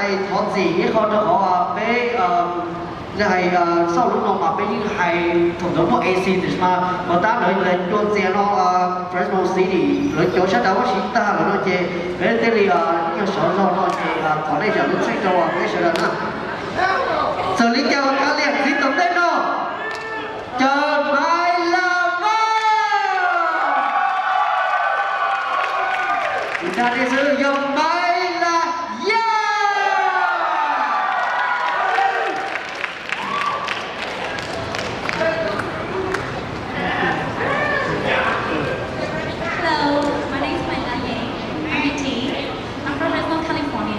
Thov txim ib qho rau qhov peb, nej hais xauj lub no mas peb yeej hais thaum ntawd muaj A C tiam sis mas puas tab lawv cua txias no, Fresno City lawv cua sab nraud Washington lawm no ces peb thiaj li nyuag sov zog no ces thov nej zam lub txim rau peb sawv daws na. Txawm li cas los kav liam txiv tom ntej no, cov Maiv Las Vaj, ib zaj dej xwb yog Maiv Las Yaj. Hello, my name is Maila Yang. I'm eighteen. I'm from Fresno, California.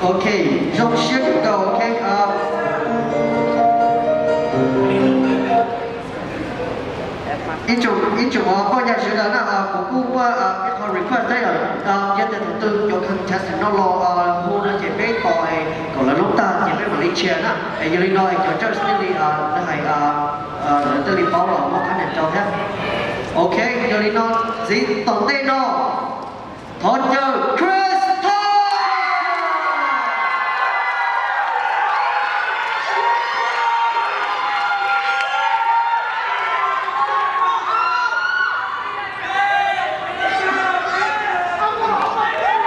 Ok, zoo siab kawg. Ok, ib tsoom, ib tsoom poj yawg sawv daws na, kuv kuj muaj ib qho request thiab yom, yog tias thaum twg cov contestant no los hu no ces peb tos kom lawv lub tag ces peb mam li cheer na. Yog li no cov judge thiaj li hais, lawv thiaj li paub los muab qhab nias rau thiab. Ok, yog li no ntxiv tom ntej no thov caw Chris Thor. Hi, everyone. My name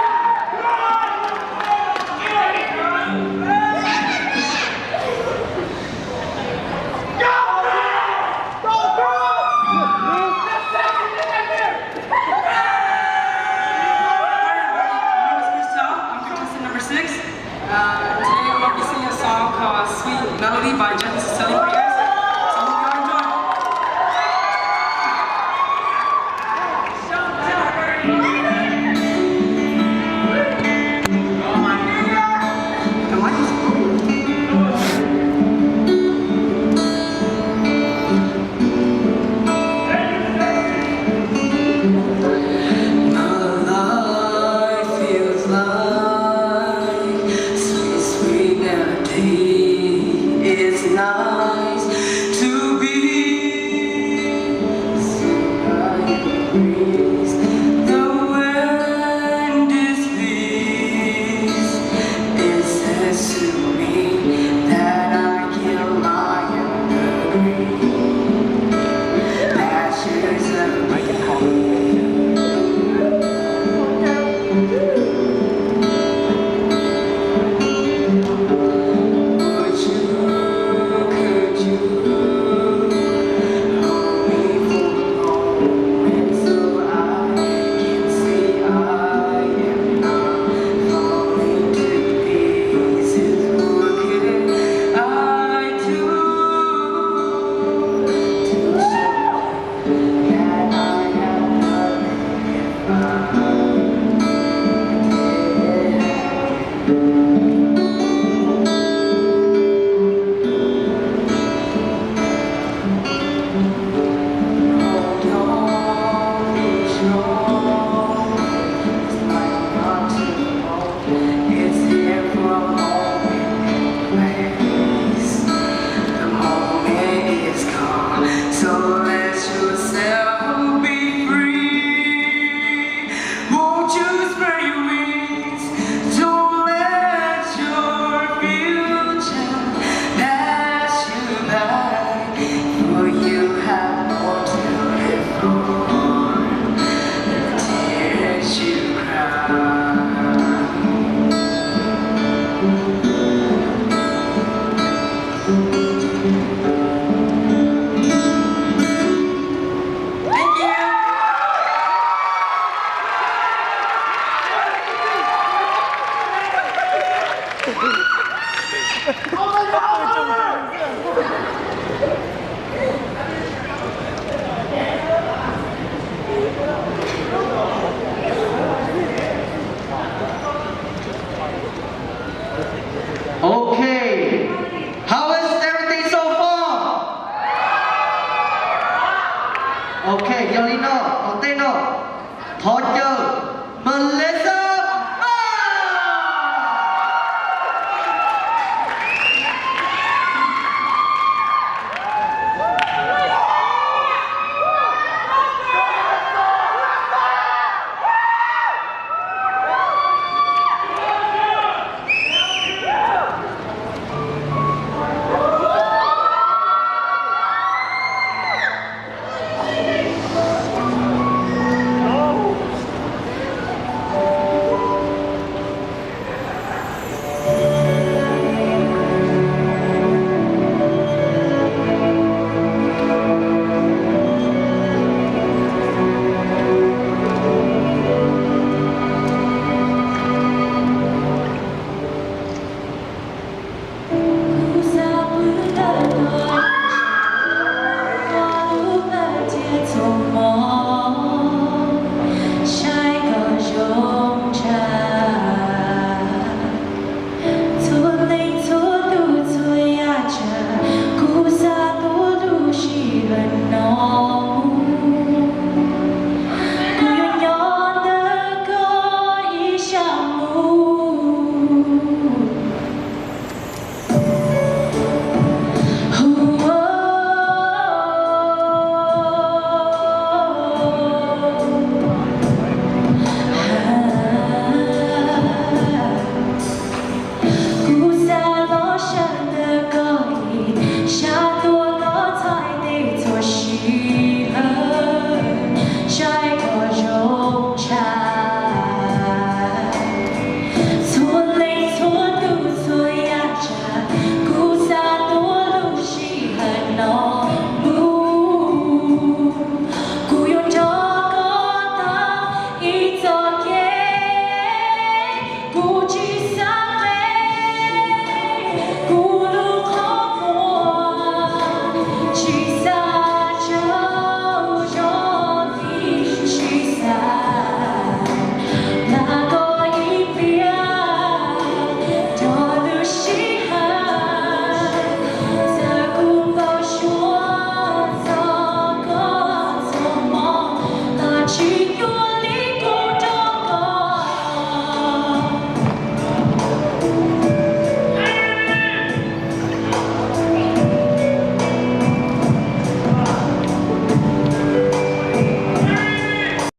is Christelle. I'm contestant number six. Uh, today I'm going to be singing a song called Sweet Melody by Jefferson Celine Brothers. So I hope you all enjoy. My life feels like sweet, sweet melody. It's nice to be so bright and breeze. The wind is peace. It says to me that I kill my own greed. Ashes of me. Would you, could you hold me for a moment so I can see I am not falling to pieces? What could I do to show that I am loving if I did? Hold on, be strong. This might not take long. It's here for a moment and place. The moment is come, so let yourself be free. Won't you spread your wings? Don't let your future pass you by, for you have more to live for. The tears you cry. Okay. How is everything so far? Okay, yog li no, tom ntej no, thov caw Melissa Maj. Ov,